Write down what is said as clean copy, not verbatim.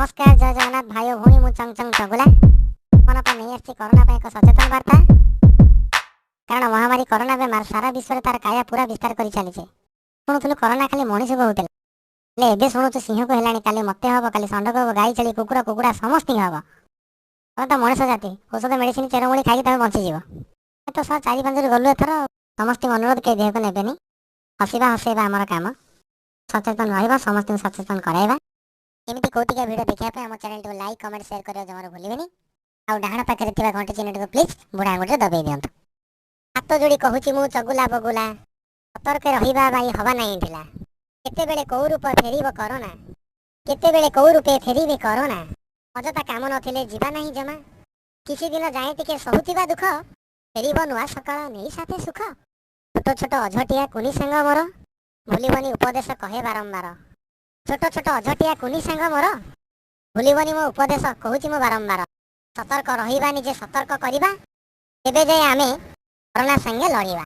ନମସ୍କାର, ଜୟ ଜଗନ୍ନାଥ ଭାଇ ଓ ଭଉଣୀ। ମୁଁ ଚଙ୍ଗ ଚଙ୍ଗ ଚଗୁଲା ମନପା ନେଇ ଆସିଛି କରୋନା ପାଇଁ ଏକ ସଚେତନ ବାର୍ତ୍ତା। କାରଣ ମହାମାରୀ କରୋନା ବେମାର ସାରା ବିଶ୍ୱରେ ତାର କାୟା ପୁରା ବିସ୍ତାର କରି ଚାଲିଛି। ଶୁଣୁଥିଲୁ କରୋନା ଖାଲି ମଣିଷକୁ ହଉଥିଲା, ହେଲେ ଏବେ ଶୁଣୁଛୁ ସିଂହକୁ ହେଲାଣି, କାଲି ମତେ ହବ, କାଲି ଷଣ୍ଢକୁ ହବ, ଗାଈ, ଛେଳି, କୁକୁର, କୁକୁଡ଼ା ସମସ୍ତଙ୍କୁ ହବ। ତମେ ତ ମଣିଷ ଜାତି, ଔଷଧ, ମେଡିସିନ, ଚେରମୂଳି ଖାଇକି ତମେ ବଞ୍ଚିଯିବ। ତ ଶହ ଚାରି ପାଞ୍ଚରୁ ଗଲୁ ଏଥର। ସମସ୍ତଙ୍କୁ ଅନୁରୋଧ, କେହି ଦେହକୁ ନେବେନି। ହସିବା ହସେଇବା ଆମର କାମ। ସଚେତନ ରହିବା, ସମସ୍ତଙ୍କୁ ସଚେତନ କରାଇବା। ଏମିତି କୌତିକା ଭିଡ଼ିଓ ଦେଖିବା ପାଇଁ ଆମ ଚ୍ୟାନେଲଟିକୁ ଲାଇକ୍, କମେଣ୍ଟ, ସେୟାର କରିବା ଜମାରୁ ଭୁଲିବେନି। ଆଉ ଡାହାଣ ପାଖରେ ଥିବା ଘଣ୍ଟି ଚିହ୍ନଟିକୁ ପ୍ଲିଜ୍ ବୁଢ଼ା ଆଙ୍ଗୁଠିରେ ଦବେଇ ଦିଅନ୍ତୁ। ହାତ ଯୋଡ଼ି କହୁଛି ମୁଁ ଚଗୁଲା ବଗୁଲା, ସତର୍କ ରହିବା ଭାଇ, ହବା ନାହିଁ ଢିଲା। କେତେବେଳେ କୋଉ ରୂପ ଫେରିବ କରୋନା, କେତେବେଳେ କୋଉ ରୂପେ ଫେରିବେ କରୋନା। ଅଯଥା କାମ ନଥିଲେ ଯିବା ନାହିଁ ଜମା। କିଛି ଦିନ ଯାଏଁ ଟିକେ ସହୁଥିବା ଦୁଃଖ, ଫେରିବ ନୂଆ ସକାଳ ନେଇ ସାଥେ ସୁଖ। ଛୋଟ ଛୋଟ ଅଝଟିଆ କୁନି ସାଙ୍ଗ ମୋର, ଭୁଲିବନି ଉପଦେଶ କହେ ବାରମ୍ବାର। ଛୋଟ ଛୋଟ ଅଝଟିଆ କୁନି ସାଙ୍ଗ ମୋର, ଭୁଲିବନି ମୋ ଉପଦେଶ କହୁଛି ମୁଁ ବାରମ୍ବାର। ସତର୍କ ରହିବା, ନିଜେ ସତର୍କ କରିବା, ତେବେ ଯାଇ ଆମେ କରୋନା ସାଙ୍ଗେ ଲଢ଼ିବା।